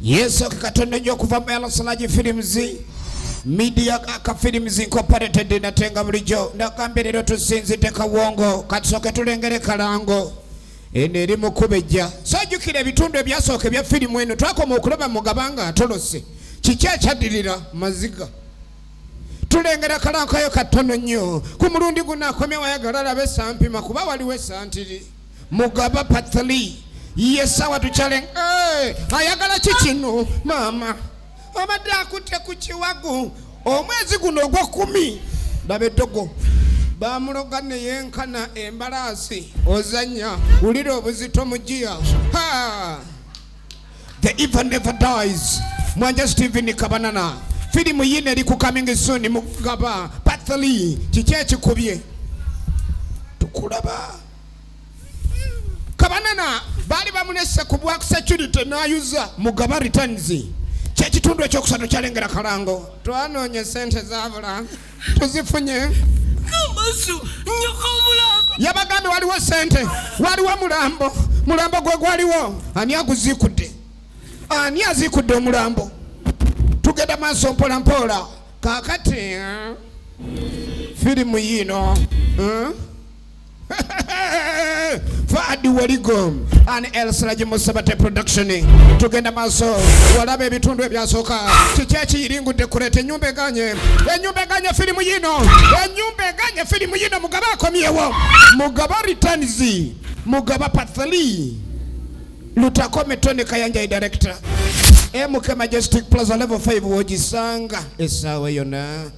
Yesu katono nnyo okuva mu Elsalagi Films Media ka Films Incorporated. Natenga bulijjo ndagambye leero tusinzidde Kawongo, katusooke tulengere kalango eno eri mu kubejja. Sojjukira ebitundu ebyasooka ebya firimu eno, twakoma okulaba Mugaba nga atolose. Kiki ekyaddirira? Maziga. Tulengera kalankayo katono nnyo. Ku mulundi guno akomye wayagala alabe sampima kuba waliwo esantiri. Mugaba part 3 yesawa tukyale. Ayagala ki kino? Maama abadde akutte ku kiwagu omwezi guno ogwokumi. Laba eddogo bamuloga neyenkana embalaasi ozanya, wulira obuzito mu giya. The evil never dies. Mwanja Stephen Kabanana, firimu yino eri ku coming soon. Mugaba part 3, kiki ekikubye? Tukulaba Kabanana baali bamulese ku bwa security n'ayuza. Mugaba Returns kyekitundu ekyokusatu kyalengera kalango. Twanoonya sente zabula, tuzifunye. Kamasu, nyoko omulambo. Yabagambye waliwo sente, waliwo mulambo. Mulambo gwe gwaliwo, ani aguziikudde? Ani aziikudde omulambo? Tugenda maaso mpola mpola. Kaakati firimu yiino, eh? Fadi Waligo an Elsraj Musabate Production. Tugenda maaso, walaba ebitundu ebyasooka. Kiki ekiyiringudde kuleeta ennyumba eganye? Ennyumba eganye, firimu yino, ennyumba eganye, firimu yino. Mugaba akomyewo, Mugaba Returns, Mugaba part 3. Lutakome Tony Kayanja director. MK Majestic Plaza level 5 wogisanga essaawa yonna.